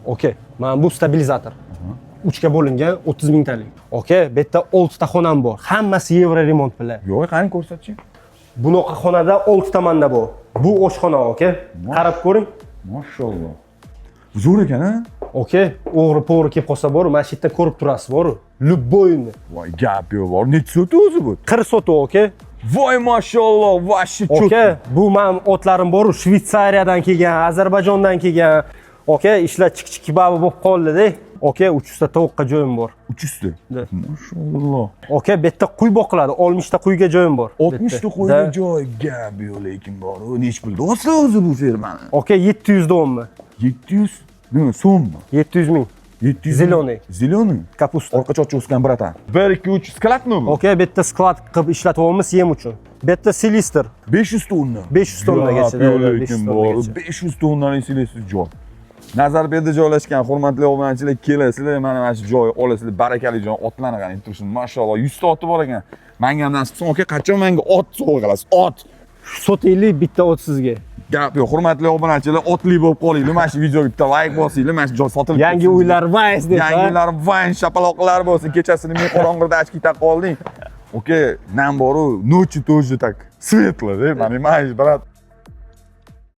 Okey, mana bu stabilizator. Uchga bo'lingan, 30 mingtalik. Okey, bu yerda 6 ta xonam bor. Hammasi yevro remont bilan. Yo'q, qani, ko'rsatchi. Bunaqa xonada 6 ta manda bor. Bu oshxona, okey. Qarab ko'ring. Mashalloh. Zo'r ekan, a? Okey, o'g'ri po'g'ri kelib qolsa bor, mana shu yerda ko'rib turasiz bor. Любой ni. Voy, gap yo'q, bor. Necha sotu o'zi bu? 40 sotu, okey. Voy, mashalloh, вообще чётко. Okey, bu mani otlarim bor, Shvetsariyadan kelgan, Ozarbayjondan kelgan. Okey, ishlar chik-chik kebabi bo'lib qoldi-da. Okey, 300 ta tovuqqa joyim bor. 300 ta. Да. Mashalloh. Okey, bu yerda quy boqiladi. 60 ta quyga joyim bor. Bu 60 ta yerda. qo'yga Да. joy, gap yo'q, lekin bor. U nech pul deyapsizlar o'zi bu fermani? Okey, 700 dommi? 700 nima, so'mmi? 700 ming. 700. Зелёный. Зелёный. Капуста. Orqa chochcha o'sgan, братан. 1 2 3 склад mi bu? Okey, bu yerda склад qilib ishlatyapmiz yem uchun. Bu yerda silistr. 500 tonna. 500 tonnagacha, Gap yo'q, да, lekin 500 bor. tonnagacha. 500 tonnalik silestr joy. Nazarbekda joylashgan, hurmatli obunachilar, kelasizlar, mana shu joy olasizlar, barakali joy, otlarni qarang turishini, mashalloh, 100 ta oti bor ekan. Manga ham nasib qilsin, aka, qachon menga ot sovg'a qilasiz? Ot. Sotaylik bitta ot sizga. Gap yo'q, hurmatli obunachilar, otli bo'lib qolinglar, mana shu videoga bitta layk bosinglar, mana shu joy sotilib Yangi ketsin. uylar vays deb. Yangi ha? uylar vayn shapaloqlar bo'lsin, kechasini men qorong'ida ochki taqib olding. Okey, нам boru ночью тоже так светло, да, понимаешь, брат?